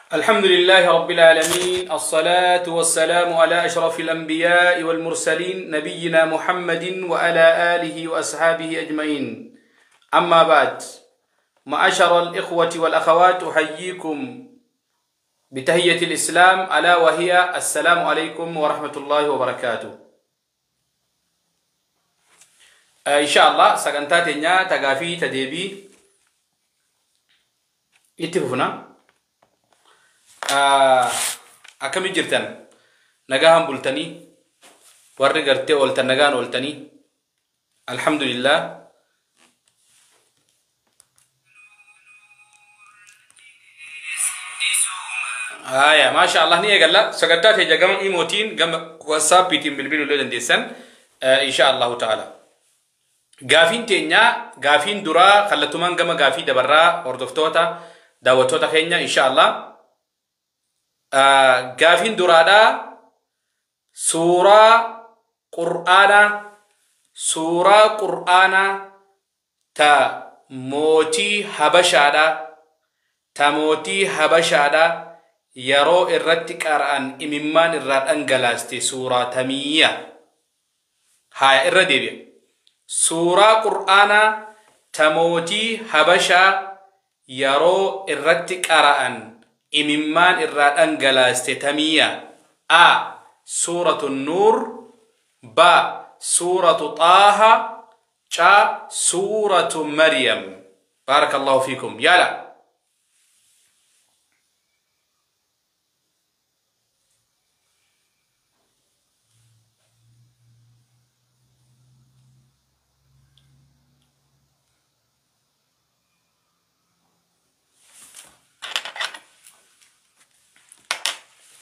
الحمد لله رب العالمين، الصلاة والسلام على أشرف الأنبياء والمرسلين، نبينا محمد وعلى آله وأصحابه أجمعين. أما بعد، معاشر الإخوة والأخوات، أحييكم بتحية الإسلام، ألا وهي السلام عليكم ورحمة الله وبركاته. إن شاء الله sagantaa teenya ta gaafii ta deebii itti fufna. Akkami jirtan? Nagaan bultanii? Warri gartee ooltan nagaan ooltanii? Alhamdulillah. Haya, maasha Allah, ni eegalla. Sagantaa teenya gama imootiin, gama WhatsAppiitiin bilbiluu illee dandeessan, insha Allahu ta'ala. Gaafiin teenya, gaafiin duraa, kallattumaan gama gaafii dabarraa, hordoftoota daawwattoota keenya, insha Allah. Gaafiin duraadhaa suuraa qur'aanaa ta mootii Habashaadhaa, ta mootii Habashaadhaa yeroo irratti qara'an imimmaan irraa dhangalaaste suuraa tamiyya? Haya, irra deebi'a. Suuraa qur'aanaa ta mootii Habashaa yeroo irratti qara'an imimmaan irraa dhangalaaste tamiyya? A, Suuratu Nuur. B, Suuratu Xaaha. C, Suuratu Maryam. Baarakallahu fiikum, yaala.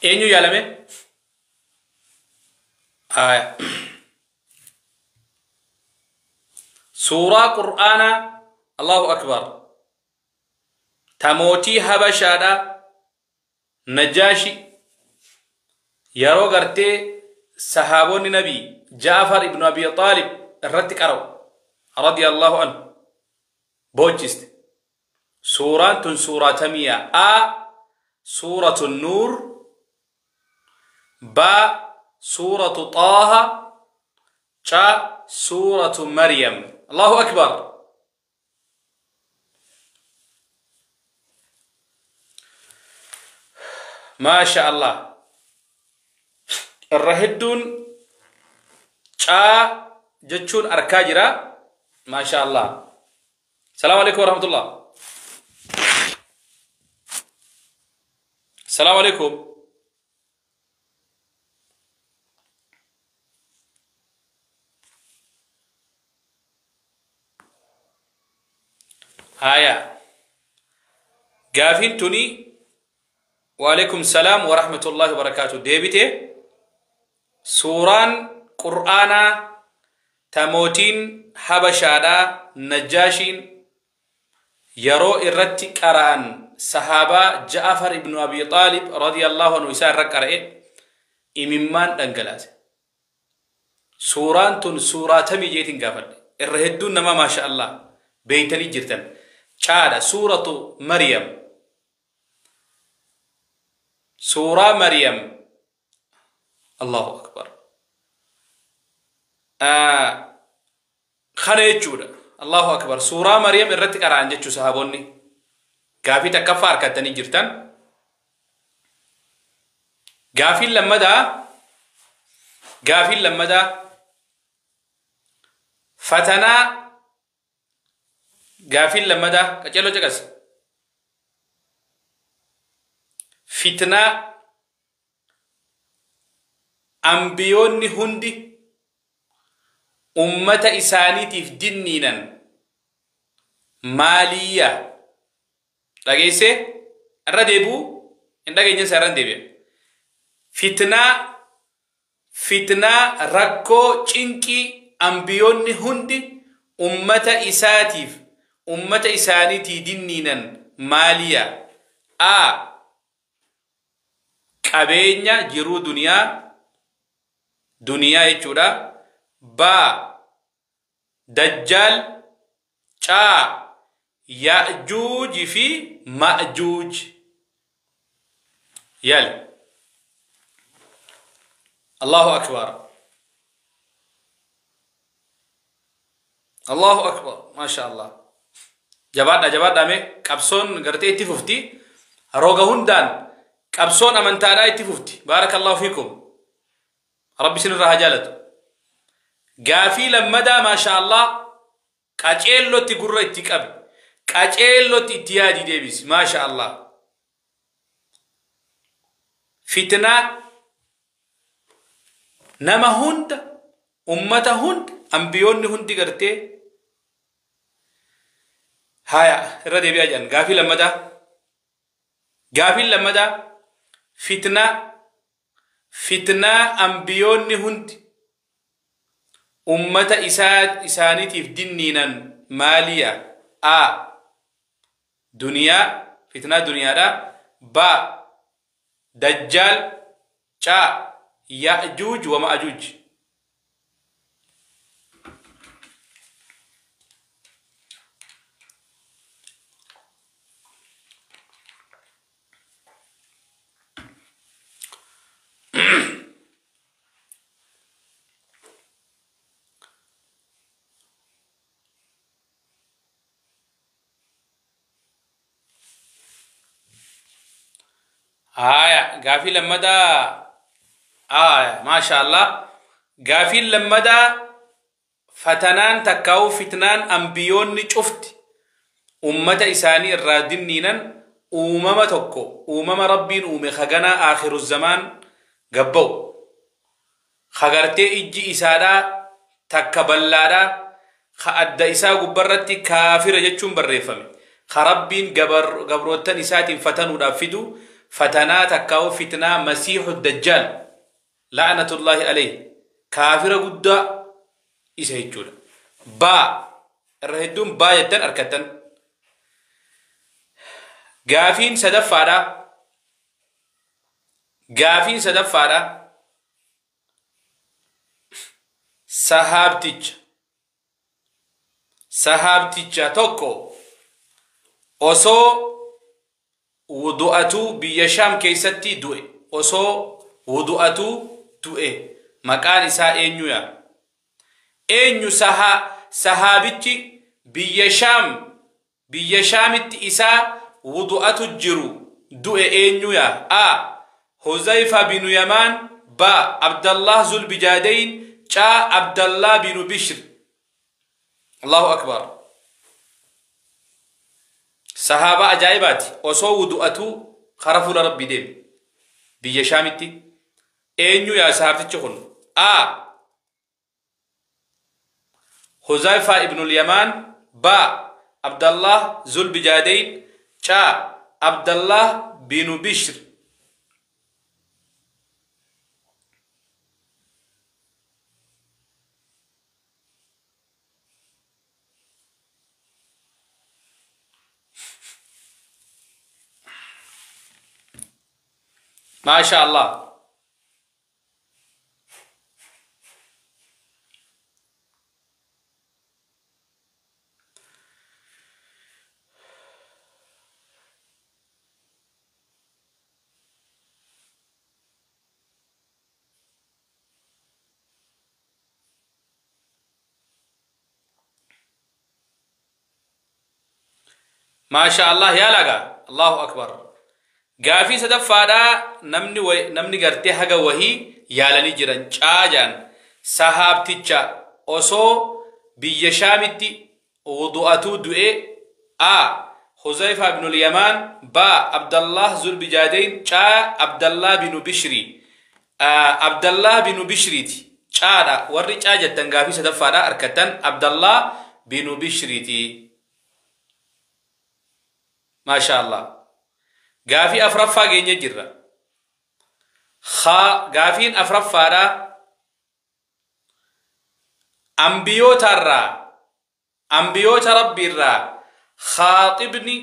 Eenyu yaalame? Aya. Suuraa qur'aanaa, Allahu akbar, ta mootii Habashaadha Najaashi yeroo gartee sahaabonni nabii Jaafar ibnu Abi Xaalib irratti qara'u, radiyallahu anhu, boochiste, suuraan tun suuraa tamiya? A, Suuratu Nuur. B, Suuratu Xaaha. C, Suuratu Maryam. Allahu akbar. Maasha Allah, irra hedduun caa jechuun arkaa jira. Maasha Allah. Salaamu alaikum warahmatullah. Salaamu alaikum. Haya, gaafiin tuni, waalaikum salaam wa rahmatullahi wa barakaatu, deebite. Suuraan qur'aanaa ta mootiin Habashaadhaa Najaashiin yeroo irratti qara'an sahaabaa Ja'afar ibnu Abi Xaalib, radiyallahu anhu, isaa irra qara'e imimmaan dhangalaase, suuraan tun suuraa tamii jeetiin gaafadhe. Irra hedduun nama, maasha Allah, beeytanii jirtan. Caadha, Suuratu Maryam, suuraa Maryam. Allahu akbar. Kana jechuudha. Allahu akbar. Suuraa Maryam irratti qara'an jechuu sahaabonni. Gaafii takkaffaa harkattanii jirtan. Gaafiin lammadaa, fatanaa, gaafiin lammadaa, qaceeloo caqas, fitnaa ambiyoonni hundi ummata isaaniitiif dinniinan maaliyya? Dhageessee? Irra deebi'u hin dhageenye, isa irra deebi'a. Fitnaa, rakkoo, cinqii ambiyoonni hundi ummata isaaniitii dinniinan maaliya? A, qabeenya jiruu duniyaa jechuudha. B, Dajjaal. C, Ya'juuji fi Ma'juuj. Yaali. Allahu akbar. Allahu akbar. Maasha Allah. Jabaadha jabaadha mee qabsoon gartee itti fufti. Roga hundaan qabsoon amantaadhaa itti fufti. Baarakallahu fiikum. Rabbi isinirraa haa jaalatu. Gaafii lammadaa maasha Allah qaceellotti gurra itti qabi. Qaceellotti itti yaadii deebisi. Maasha Allah. Fitnaa nama hunda ummata hunda ambiyoonni hundi gartee haya irra deebi'aa jedhan. Gaafii lammadaa. Gaafiin lammadaa fitnaa ambiyoonni hundi ummata isaaniitiif dinniinan maaliya? A. Duniyaa, fitnaa duniyaadha. B. Dajjaal. C. Ya'juuj wa Ma'juuj. Haya, gaafii lammadaa. Haya, maasha Allah. Gaafiin lammadaa fatanaan takkaa'uu fitnaan ambiyoonni cufti ummata isaanii irraa dinniinan uumama tokko uumama rabbiin uume haganaa aakhiru zamaan gabba'u. Hagartee ijji isaadhaa takka ballaadhaa ka adda isaa gubbarratti kaafira jechuun barreeffame. Ka rabbiin gabroottan isaatiin fatanuudhaaf fidu fatanaa takkaa'uu fitnaa masiixu dajjaal la'anatullaahi alayhi kaafira guddaa isa jechuudha. Baa irra hedduun baa jettan arkattan. Gaafiin sadaffaadha. Gaafiin sadaffaadha. Sahaabticha. Sahaabticha tokko osoo wudu'atuu biyya Shaam keessatti du'e. Osoo wudu'atuu du'e. Maqaan isaa eenyu yaa? Eenyu sahaabichi biyya Shaam biyya Shaamitti isaa wudu'atu jiru du'e eenyu yaa? A. Huzayfa binu Yamaan. B. Abdallah Zulbijaadayn. C. Abdallah binu Bishr. Allahu akbar. Sahaaba ajaa'ibaati. Osoo wudu'atu kara fuula rabbii deeme biyya Shaamitti. Eenyu yaa sahaabtichi kun? A. Huzayfa ibnul Yamaan. B. Abdallah Zulbijaadayn. C. Abdallah binu Bishr. Maasha Allah. Maasha Allah yaa laga. Allahu akbar. Gaafii sadaffaadhaa namni gartee haga wahii yaalanii jiran caajaan sahaabticha osoo biyya Shaamitti wudu'atuu du'e. A. Huzayfa ibnul Yamaan. B. Abdallah Zulbijaadayn. C. Abdallah binu Bishri. Abdallah binu Bishriiti. Caadha warri caa jettan gaafii sadaffaadhaa harkattan Abdallah binu Bishriiti. Maasha Allah. Gaafii afraffaa geenye jirra. Gaafiin afraffaadhaa ambiyootarraa ambiyoota rabbiirraa khaaxibni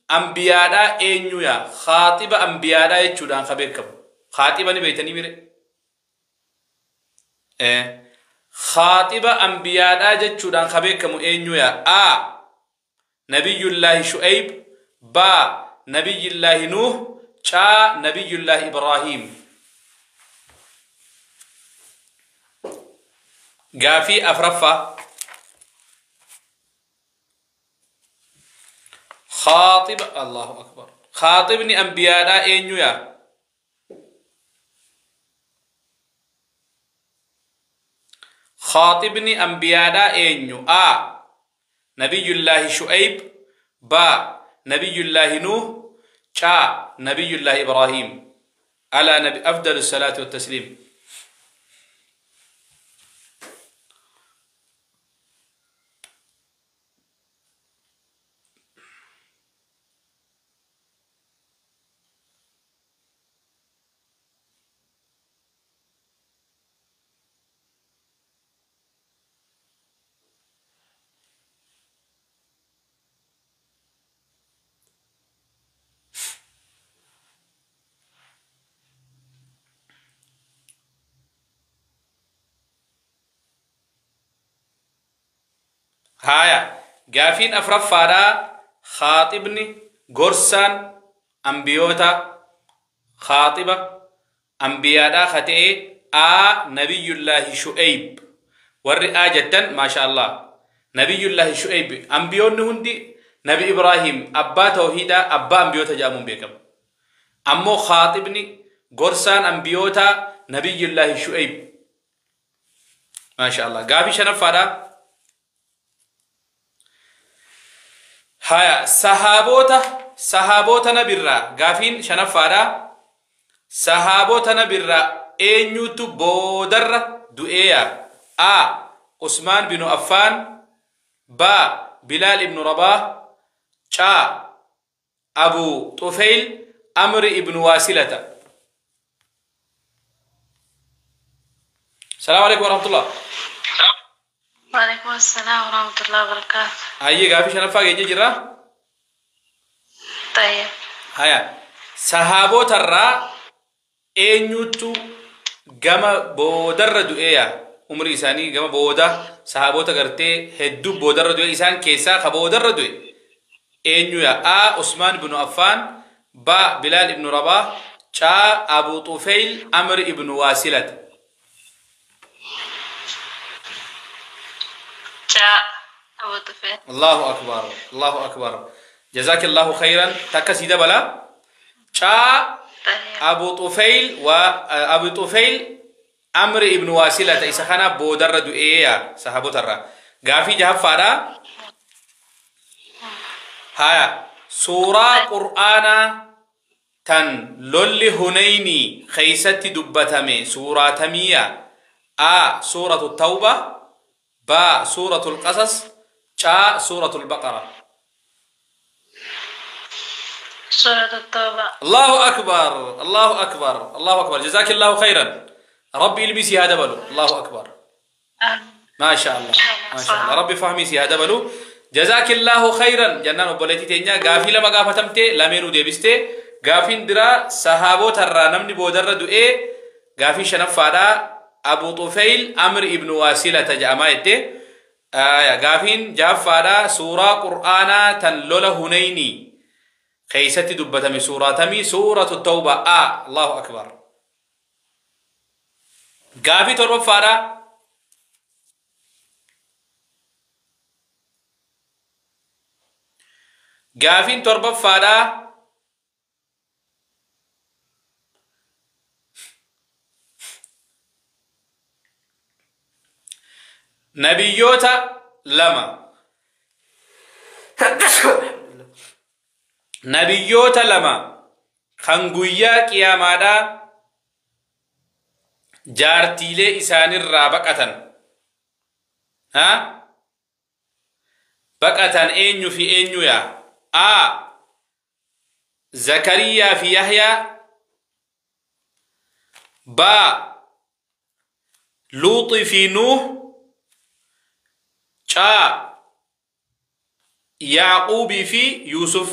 ambiyaadhaa eenyu yaa? Khaaxiba ambiyaadhaa jechuudhaan ka beekamu. Khaaxiba ni beektanii mire? Khaaxiba ambiyaadhaa jechuudhaan ka beekamu eenyu yaa? A. Nabiyyullaahi Shu'ayb. B. Nabiyyullaahi Nuuh. Caa Nabiyullahi Ibraahim. Gaafii afraffaa. Khaaxiba, Allahu akbar. Khaaxibni ambiyaadhaa eenyu yaa? Khaaxibni ambiyaadhaa eenyu? A. Nabiyullaahi Shu'ayb. B. Nabiyullaahi Nuuh. C. Nabiyullaahi Ibraahim. Ala nabi afdalu salaatu wattasliim. Haya, gaafiin afraffaadhaa khaaxibni gorsaan ambiyoota khaaxiba ambiyaadhaa kata'e A. Nabiyullaahi Shu'ayb. Warri A jettan maasha Allah. Nabiyullaahi Shu'ayb, ambiyoonni hundi Nabi Ibraahim abbaa tawhiidaa, abbaa ambiyoota jedhamuun beekama. Ammoo khaaxibni gorsaan ambiyoota Nabiyullaahi Shu'ayb. Maasha Allah. Gaafii shanaffaadhaa. Haya, sahaabota nabirraa gaafiin shanaffaadha. Sahaabota nabirraa eenyutu boodarra du'eeya? A. Usmaan binu Affaan. B. Bilaal ibnu Rabaah. C. Abu Tufayl Amri ibnu Waasilata. Salaamu alaikum warahmatullah. وعليكم السلام ورحمة الله وبركاته. Ayyee, gaafii shanaffaa geenye jirra. طيب. Haya, sahaabotarraa eenyutu gama boodarra du'eeya? Umrii isaanii gama booda, sahaabota gartee hedduu boodarra du'e, isaan keessaa ka boodarra du'e eenyuya? A. Usmaan ibnu Affaan. B. Bilaal ibnu Rabaah. C. Abu Tufayl Amr ibnu Waasilat. جاء أبو طفيل. Allahu akbar, Allahu akbar, jazakillahu khayran. Takka sii dabala, caa. طيب. Abu Tufayl wa Abu Tufayl Amr ibn Wasilata, isa kana boodarra du'eeya sahaabotarra. Gaafii jahaffaadha. Haya, suuraa Qur'aanaa tan lolli Hunayni keeysatti dubbatame suuraa tamiyya? A. Suuratu Tawba. B. Suuratu Alqasas. C. Suuratu Albaqara. سورة التوبة. الله أكبر، الله أكبر، الله أكبر، جزاك الله خيرا. ربي ilmi sii haa dabalu. الله أكبر. ما شاء الله، ما شاء الله. ربي fahmii sii haa dabalu. جزاك الله خيرا jennaan obboleettii teenya. Gaafii lama gaafatamte, lameenuu deebiste. Gaafiin biraa sahaabotarraa namni boodarra du'ee gaafii shanaffaadhaa Abu Tufayl Amr ibn Wasilata jedhamaa jette. Gaafiin jahaffaadhaa suuraa Qur'aanaa tan lola Hunayni keeysatti dubbatame suuraa tamii? Suuratu Tawba, A. Allahu akbar. Gaafii torbaffaadha. Gaafiin torbaffaadha. Nabiyyoota lama, nabiyyoota lama kan guyyaa qiyaamaadhaa jaartiilee isaanirraa baqatan, ha, baqatan eenyu fi eenyu yaa? A. Zakariyaa fi Yahyaa. B. Luuxi fi Nuuh. C. Yaaquubii fi Yuusuf.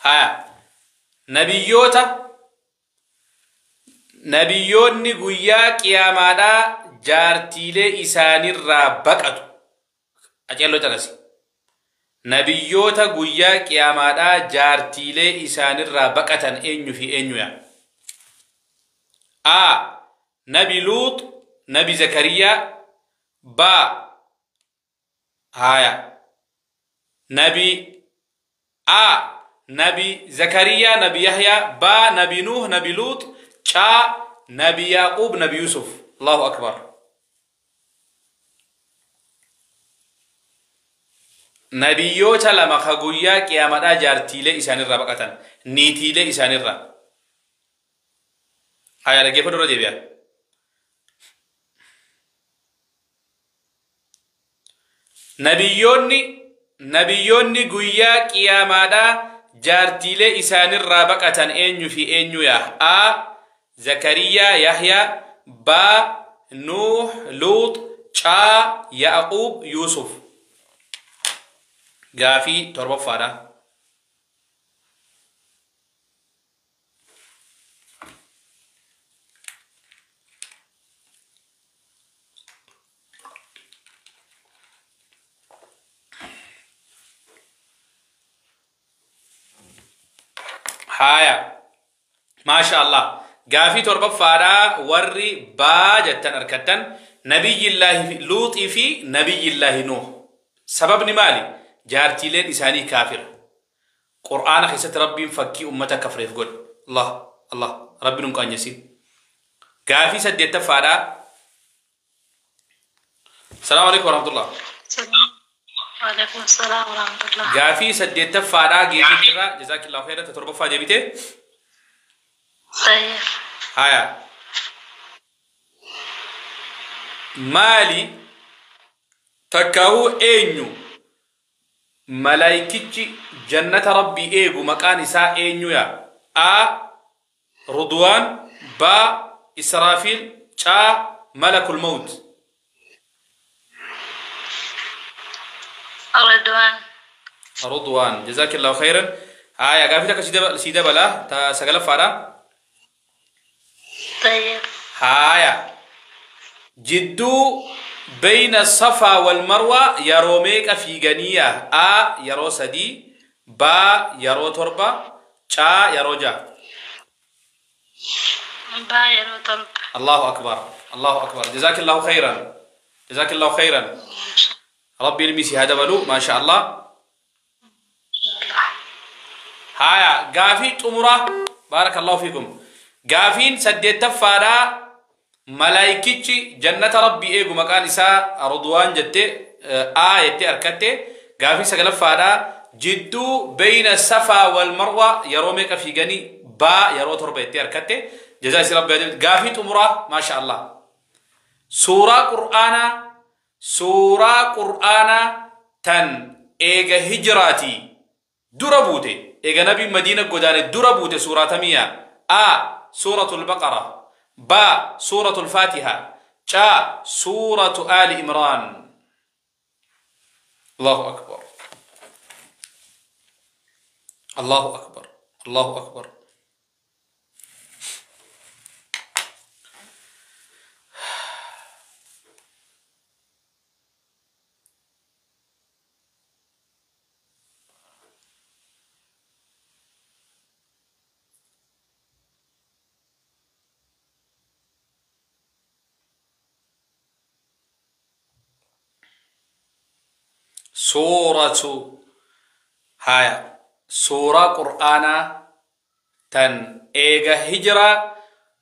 Haya, nabiyyoonni guyyaa qiyaamaadhaa jaartiilee isaanirraa baqatu. Aceelloo caqasi. Nabiyyoota guyyaa qiyaamaadhaa jaartiilee isaanirraa baqatan eenyu fi eenyuya? A. Nabi Luut, Nabi Zakariyaa. B. Haya. Nabi A. Nabi Zakariyaa, Nabi Yahyaa. B. Nabi Nuh, Nabi Luut. C. Nabi Yaaqub, Nabi Yusuf. Allahu Akbar. Nabiyyoota lama ka guyyaa qiyaamadhaa jaartiilee isaanirraa baqatan, niitiilee isaanirraa. Haya, dhaggeeffadhu, irra deebi'a. Nabiyyoonni guyyaa qiyaamaadhaa jaartiilee isaanirraa baqatan eenyu fi eenyuya? A. Zakariyaa, Yahyaa. B. Nuuh, Luut. C. Yaaqub, Yuusuf. Gaafii torbaffaadha. Haya. Maasha Allah. Gaafii torbaffaadha, warri baa jettan harkattan Nabiyyillaahi Luuxii fi Nabiyyillaahi Nuuh. Sababni maali? Jaartiileen isaanii kaafira. Qur'aana keessatti Rabbiin fakkii ummata kafreef godhe. Allah Allah, Rabbi nun qaanyesin. Gaafii saddeettaffaadha. Salaamu alaikum warahmatullah. Waalaikum salaam warahmatullah. Gaafii saddeettaffaadha geejjii jirra. Jazaakillahu khairan, torbaffaa deebite. Tayyib. Haya. Maali takkaahuu eenyu malaayikichi jannata Rabbii eegu, maqaan isaa eenyuya? A. Rudwaan. B. Israafiil. C. Malakul Mawt. Ridwaan. Rudwaan. Jazaakillahu khairan. Haya, gaafii takka sii dabala, ta sagalaffaadha. Tayyib. Haya. Jidduu bayna Safaa wal Marwa yeroo meeqa fiiganiya? A. Yeroo 3. B. Yeroo 7. C. Yeroo 6. Baa, yeroo 7. Allahu Akbar. Allahu Akbar. Jazaakillahu khairan. Jazaakillahu khairan. Rabbi ilmi si haa dabalu. Maasha Allah. Haya, gaafii xumuraa. Baarakallahu fiikum. Gaafiin saddeettaffaadhaa, malaayikichi jannata Rabbii eegu maqaan isaa Rudwaan jette, A jettee harkatte. Gaafii sagalaffaadhaa, jidduu bayna Safaa wal Marwa yeroo meeqa fiiganii? Baa, yeroo 7 jettee harkatte. Jazaa isi Rabbi haa deebisu. Gaafii xumuraa, maasha Allah. Suuraa Qur'aanaa tan eega hijraatii dura buute, eega nabiin Madiina godaane dura buute, suuraa tamiya? A. Suuratul Baqara. B. Suuratul Faatiha. C. Suuratu Ali Imraan. Allahu Akbar. Allahu Akbar. Allahu Akbar. Suuratu, haya, suuraa Qur'aanaa tan eega hijiraa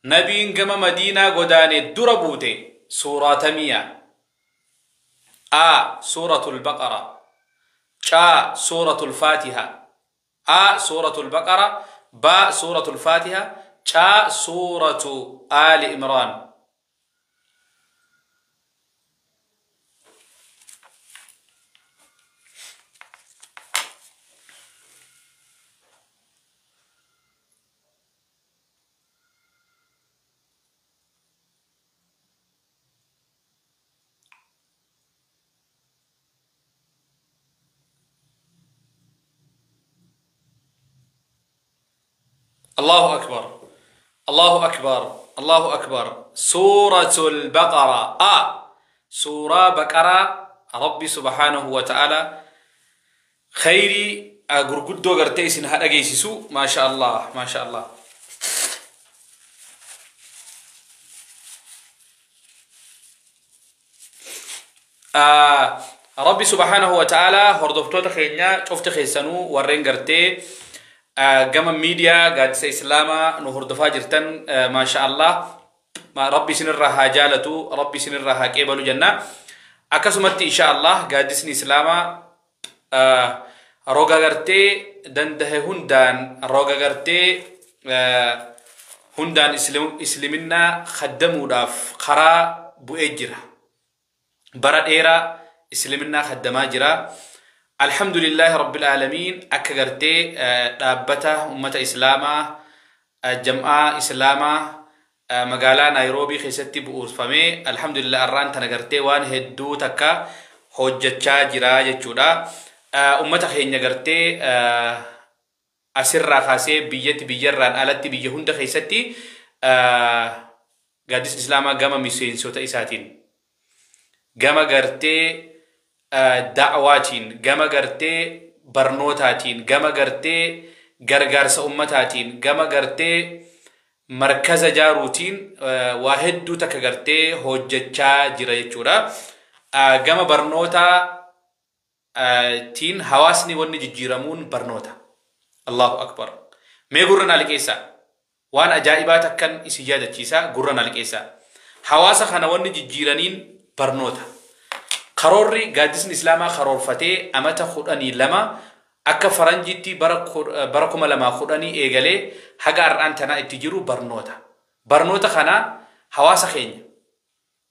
nabiin gama Madiinaa godaane dura buute, suuraa tamiya? A. Suuratul Baqara. C. Suuratul Faatiha. A. Suuratul Baqara. B. Suuratul Faatiha. C. Suuratu Ali Imraan. الله أكبر، الله أكبر، الله أكبر. سورة البقرة. آه، سورة بقرة. ربي سبحانه وتعالى Khayrii gurguddoo gartee isin haa dhageessisu. Maasha Allah, maasha Allah. Rabbi subhaanahu wa ta'ala hordoftoota keenya cufti keessanuu warreen gartee gama miidiyaa gaaddisa islaamaa nu hordofaa jirtan, maasha Allah, Rabbi isinirraa haa jaalatu, Rabbi isinirraa haa qeebalu jenna. Akkasumatti insha Allah gaaddisni islaamaa roga gartee dandahe hundaan, roga gartee hundaan isliminnaa khaddamuudhaaf karaa bu'ee jira. Bara dheeraa isliminnaa khaddamaa jira. Alhamdulillahi rabbil aalamiin. Akka gartee dhaabbata ummata islaamaa, jam'aa islaamaa magaalaa Naayiroobii keessatti bu'uurfamee, alhamdulillah, arraan tana gartee waan hedduu takka hojjechaa jira jechuudha. Ummata keenya gartee asirraa kaasee biyyatti, biyyarraan alatti, biyya hunda keessatti gaaddisni islaamaa gama miseensota isaatiin, gama gartee da'waatiin, gama gartee barnootaatiin, gama gartee gargaarsa ummataatiin, gama gartee markaza jaaruutiin waa hedduu takka gartee hojjechaa jira jechuudha. Gama barnootaatiin hawaasni wanni jijjiiramuun barnoota. Allahu akbar. Mee gurra naa liqeessaa. Waan ajaa'ibaa takkan isin yaadachiisa, gurra naa liqeessaa. Hawaasa kana wanni jijjiiraniin barnoota. Karoorri gaaddisni islaamaa karoorfatee amata 12 akka faranjiitti bara 2010 eegalee haga har'aan tanaa itti jiru barnoota. Barnoota kana hawaasa keenya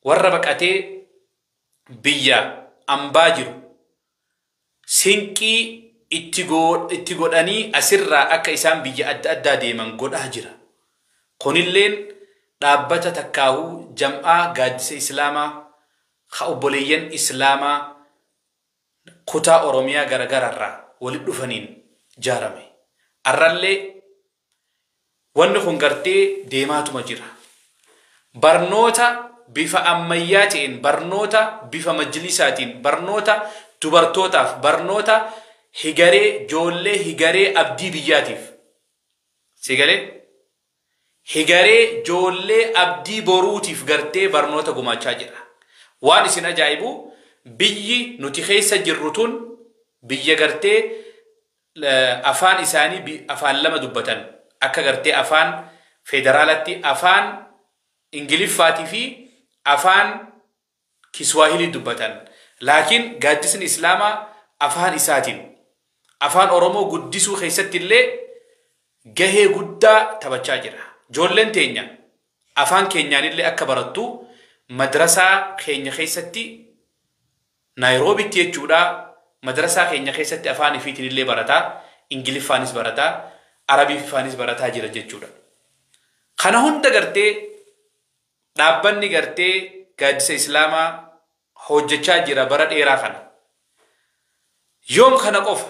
warra baqatee biyya ambaa jiru sinqii itti godhanii asirraa akka isaan biyya adda addaa deeman godhaa jira. Kunilleen dhaabbata takkaahuu jam'aa gaaddisa islaamaa ka obboleeyyan islaamaa kutaa Oromiyaa garagararraa walitti dhufaniin jaarame. Arrallee wanni kun gartee deemaatuma jira. Barnoota bifa ammayyaa ta'een, barnoota bifa majlisaatiin, barnoota dubartootaaf, barnoota higaree joollee higaree abdii biyyaatiif. Sigalee? Higaree joollee abdii boruutiif gartee barnoota gumaachaa jira. Waan isin ajaa'ibu, biyyi nuti keessa jirru tun biyya gartee afaan isaanii afaan lama dubbatan, akka gartee afaan federaalatti afaan Ingiliffaatii fi afaan Kiswaahilii dubbatan. Laakiin gaaddisni islaamaa afaan isaatiin afaan Oromoo guddisuu keessatti illee gahee guddaa taphachaa jira. Ijoolleen teenya afaan keenyaanillee akka barattu madrasaa keenya keessatti Naayiroobitti jechuudha. Madrasaa keenya keessatti afaan ifiitiin illee barataa, Ingiliffaanis barataa, Arabiiffaanis barataa jira jechuudha. Kana hunda gartee dhaabbanni gartee gaaddisa islaamaa hojjechaa jira bara dheeraa kana. Yoom kana qofa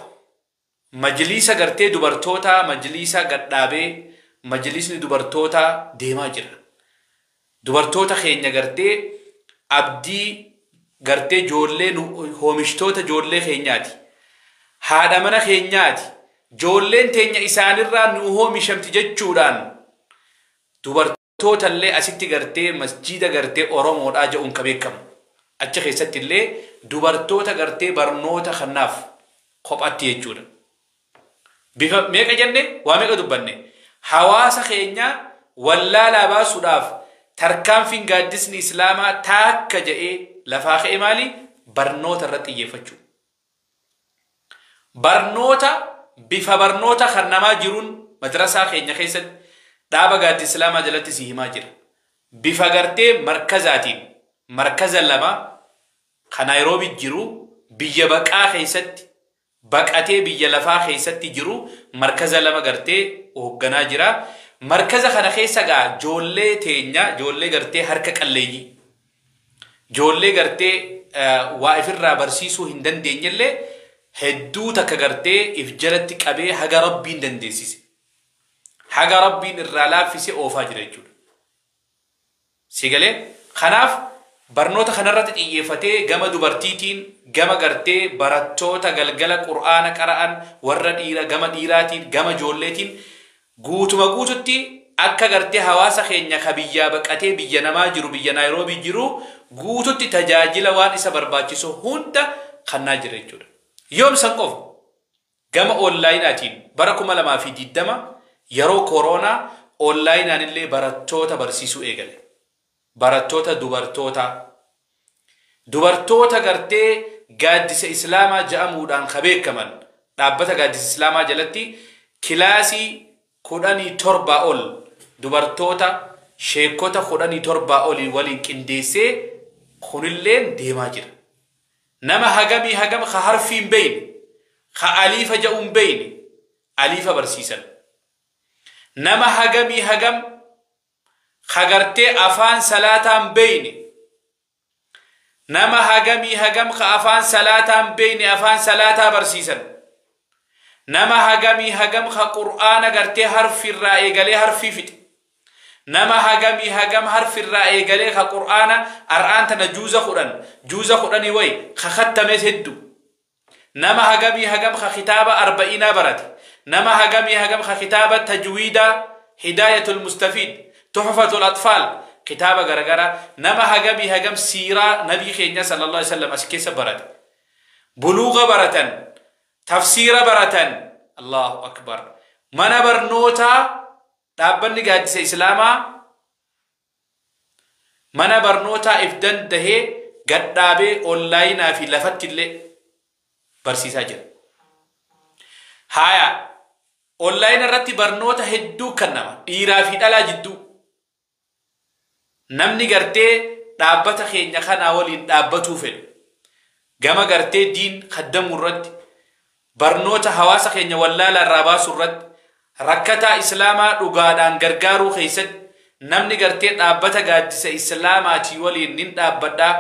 majliisa gartee dubartootaa majliisa gadhaabee majliisni dubartootaa deemaa jira. Dubartoota keenya gartee abdii gartee ijoollee, oomishtoota ijoollee keenyaati. Haadha mana keenyaati. Ijoolleen teenya isaanirraa nu oomishamti jechuudhaan dubartoota illee asitti gartee masjiida gartee Oromoodhaa jedhuun ka beekamu. Achi keessatti illee dubartoota gartee barnoota kanaaf kophatti jechuudha. Bifa meeqa jenne, waa meeqa dubbanne? Hawaasa keenya wallaalaa baasuudhaaf tarkaanfiin gaaddisni islaamaa taakka jedhee lafaa ka'e maali? Barnoota irratti xiyyeeffachuu. Barnoota bifa barnoota kan namaa jiruun madrasaa keenya keessatti dhaaba gaaddisa islaamaa jalatti si himaa jira. Bifa gartee markazaatiin markaza lama kan Naayiroobii jiru, biyya baqaa keessatti baqatee biyya lafaa keessatti jiru, markaza lama gartee hoogganaa jira. Markaza kana keessa gaa ijoollee teenya, ijoollee gartee harka qalleeyyii, ijoollee gartee waa ifirraa barsiisuu hin dandeenyellee hedduu takka gartee if jalatti qabee haga Rabbiin dandeessise. Haga Rabbiin irraa laaffise oofaa jira jechuudha. Si galee? Kanaaf Barnoota kanarratti xiyyeeffatee gama dubartiitiin, gama gartee barattoota galgala qur'aana qara'an warra dhiira, gama dhiiraatiin, gama ijoolleetiin guutuma guututti akka gartee hawaasa keenya ka biyyaa baqatee biyya namaa jiru, biyya Naayiroobii jiru guututti tajaajila waan isa barbaachisu hunda kannaa jira jechuudha. Yoom san qofa gama onlaayinaatiin bara 2020 yeroo kooroonaa onlaayinaan illee barattoota barsiisuu eegale. Barattoota dubartoota gartee gaaddisa islaamaa ja'amuudhaan ka beekaman dhaabbata gaaddisa islaamaa jalatti kilaasii 17 ol dubartoota sheekota 17 olii waliin qindeessee kunilleen deemaa jira. Nama hagamii hagam ka harfii hin beeyne, ka aliifa ja'u hin beeyne aliifa barsiisan. Nama hagamii hagam ka gartee afaan salaataa hin beeyne, nama hagamii hagam ka afaan salaataa hin beeyne afaan salaataa barsiisan. Nama hagamii hagam ka qur'aana gartee harfirraa eegalee harfii fixe. Nama hagamii hagam harfirraa eegalee ka qur'aana ar'aan tana juuza 10, juuza 10 wayi ka khattames hedduu. Nama hagamii hagam ka kitaaba 40 barate. Nama hagamii hagam ka kitaaba tajwiidaa hidaayatul mustafiid tuhfatul atfaal kitaaba garagara. Nama hagamii hagam siiraa nabii keenya sallallahu alaihi wasallam as keessa barate. Buluuga baratan, tafsiira baratan. Allahu akbar. Mana barnootaa dhaabbanni gaaddisa islaamaa mana barnootaa if dandahee gadhaabee onlaayinaa fi lafatti illee barsiisaa jira. Haaya, onlaayina irratti barnoota hedduu kennama dhiiraa fi dhalaa jidduu. Namni gartee dhaabbata keenya kanaa waliin dhaabbatuu fedhu gama gartee diin kaddamuu irratti, barnoota hawaasa keenya wallaalaa irraa baasuu irratti, rakkataa islaamaa dhugaadhaan gargaaruu keessatti namni gartee dhaabbata gaaddisa islaamaatii waliin nin dhaabbadhaa,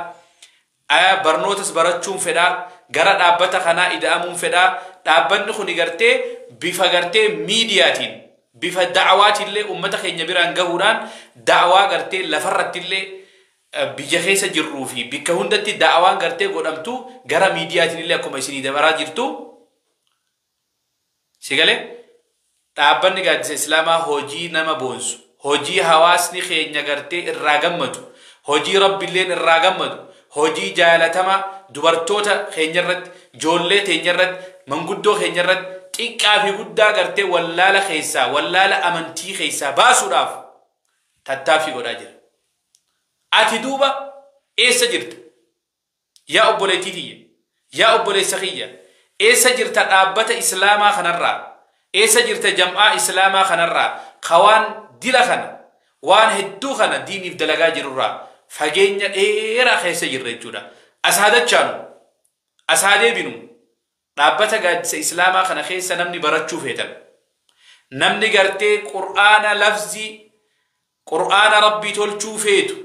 barnootas barachuun fedhaa, gara dhaabbata kanaa ida'amuun fedhaa. Dhaabbanni kun gartee bifa gartee miidiyaatiin, bifa da'awaatillee uummata keenya biraan gahuudhaan da'awaa gartee lafarrattillee biyya keessa jirruu fi bikka hundatti da'awaan gartee godhamtu gara miidiyaatiin illee akkuma isinii dabaraa jirtu. Sigalee dhaabbanni gaaddisa islaamaa hojii nama boonsu, hojii hawaasni keenya gartee irraa gammadu, hojii rabbiilleen irraa gammadu, hojii jaalatama dubartoota keenya irratti, ijoollee teenya irratti, manguddoo keenya irratti, xiqqaa fi guddaa gartee wallaala keessaa, wallaala amantii keessaa baasuudhaaf tattaaffii godhaa jira. Ati duuba eessa jirta? Yaa obboleettii tiyya, yaa obboleessa kiyya, eessa jirta dhaabbata islaamaa kanarraa? Eessa jirta jam'aa islaamaa kanarraa? Ka waan dila kana, waan hedduu kana diiniif dalagaa jirurraa fageenya dheeraa keessa jirra jechuudha. As haa dachaanu, as haa deebinu. Dhaabbata gaaddisa islaamaa kana keessa namni barachuu feetan, namni gartee qur'aana lafzii qur'aana rabbii tolchuu feetu,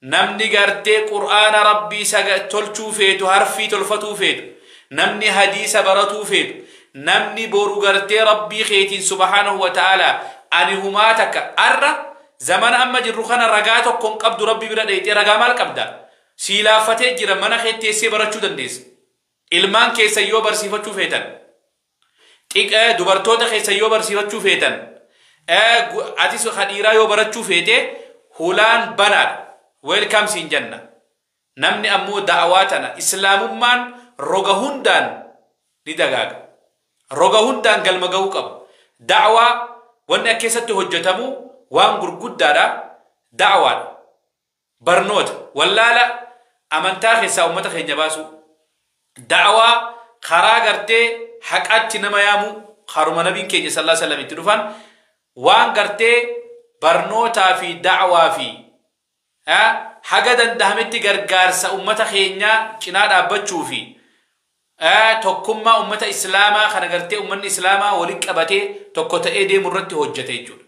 namni gartee qur'aana rabbii tolchuu feetu, harfii tolfatuu feetu, namni hadiisa baratuu feetu, namni boru gartee rabbii keetiin subhaanahu wa ta'ala ani humaa takka arra zamana amma jirru kana ragaa tokko hin qabdu rabbi bira dheeyxee ragaa maal qabda? Sii laaffatee jira, mana kee teessee barachuu dandeessa. Ilmaan keessa yoo barsiifachuu feetan, dubartoota keessa yoo barsiifachuu feetan, atis dhiiraa yoo barachuu feete hulaan banaadha. Welcome siin jenna. Namni ammoo da'awaa tana islaamummaan roga hundaan ni dagaaga. Roga hundaan galma gahuu qaba. Da'awaa wanni akka keessatti hojjetamu waan gurguddaadha. Da'awaadha. Barnoota wallaala amantaa keessaa uummata keenya baasuu. Da'awaa karaa gartee haqaatti nama yaamu karuma nabiin keenya sallallahu alaihi wasallam itti dhufan waan gartee barnootaa fi da'awaa fi haga danda'ametti gargaarsa uummata keenyaa cinaa dhaabbachuu fi tokkummaa uummata islaamaa kana gartee uummanni islaamaa waliin qabatee tokko ta'ee deemu irratti hojjete jechuudha.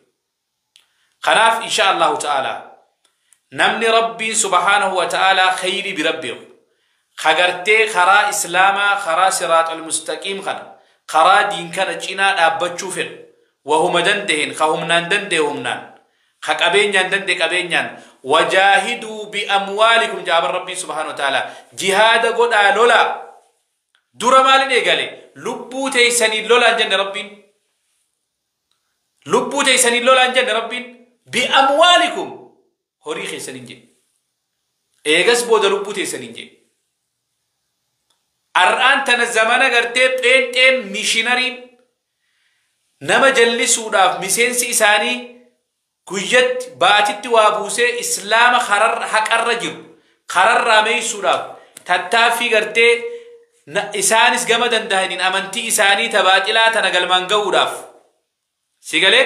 Kanaaf insha Allahu ta'ala namni rabbiin subhaanahu wa ta'ala khayrii bira beeku kagartee karaa islaamaa karaa siraaxal mustaqiim kana karaa diin kana cinaa dhaabbachuu fedhu wahuma danda'een ka humnaan danda'e humnaan Ka qabeenyaan danda'e qabeenyaan. Wajaahiduu biamwaalikum jaaban Rabbii subhaanahu wa ta'ala. Jihaada godhaa, lolaa. Dura maalin eegale? Lubbuu teeysaniin lolaan jenne Rabbiin. Lubbuu teeysaniin lolaan jenne Rabbiin. Biamwaalikum, horii keessaniin jedhe. Eegas booda lubbuu teessaniin jedhe. Har'aan tana zamana gartee pheenxeen mishinariin nama jallisuudhaaf miseensi isaanii guyyatti baatitti waa buusee islaama haqarra jiru kararraa meeysuudhaaf tattaaffii gartee isaanis gama danda'aniin amantii isaanii tabaaxilaa tana galmaan gahuudhaaf, si galee,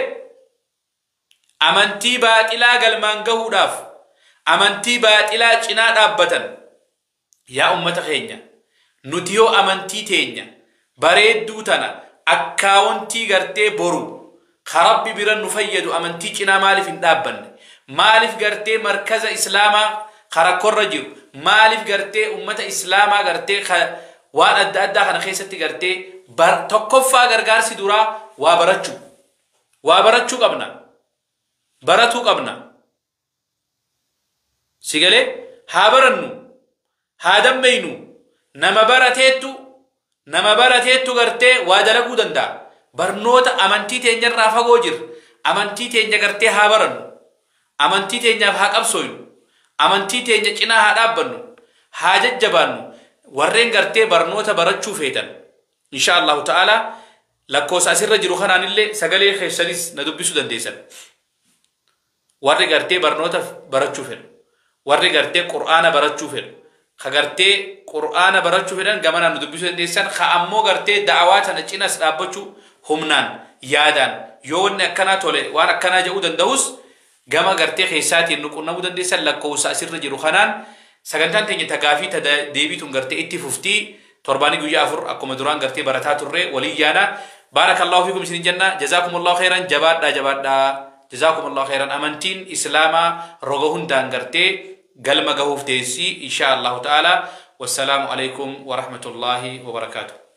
amantii baaxilaa galmaan gahuudhaaf amantii baaxilaa cinaa dhaabbatan. Yaa ummata keenya, nuti yoo amantii teenya bareedduu tana akkaawontii gartee boru karabbi bira nu fayyadu amantii cinaa maaliif hin dhaabbanne? Maaliif gartee markaza islaamaa karakkorra jiru, maaliif gartee ummata islaamaa gartee waan adda addaa kana keessatti gartee tokkoffaa gargaarsi duraa waa barachuu, waa barachuu qabna, baratuu qabna. Si galee? Haa barannu, haa dammeynu. Nama barateettu, nama barateettu gartee waa dalaguu danda'a. Barnoota amantii teenyarraa fagoo jira. Amantii teenya gartee haa barannu, amantii teenyaaf haa qabsooynu, amantii teenya cinaa haa dhaabbannu, haa jajjabaannu. Warreen gartee barnoota barachuu feetan, insha Allahu ta'ala, lakkoofsa asirra jiru kanaanillee sagalee keessanis na dubbisuu dandeessan. Warri gartee barnoota barachuu fedhu, warri gartee Qur'aana barachuu fedhu, ka gartee Qur'aana barachuu fedhan gamanaan nu dubbisuu dandeessan. Ka ammoo gartee da'awaa tana cinas dhaabbachuu humnaan yaadaan yoo wanni akkanaa tole waan akkanaa jedhuu danda'us gama gartee keessaatiin nu qunnamuu dandeessan lakkoofsa asirra jiru kanaan. Sagantaan teenya tagaafii ta deebiituun gartee itti fuftii. Torbaanii guyyaa 4 akkuma duraan gartee barataa turre walii yaana. Baarakallahu fiikum isin jenna. Jazaakumullahu khairan. Jabaadhaa, jabaadhaa. Jazaakumullahu khairan. Amantiin islaamaa roga hundaan gartee galma gahuuf teessii, insha Allahu ta'ala. Wassalaamu alaikum warahmatullaahi wabarakaatuh.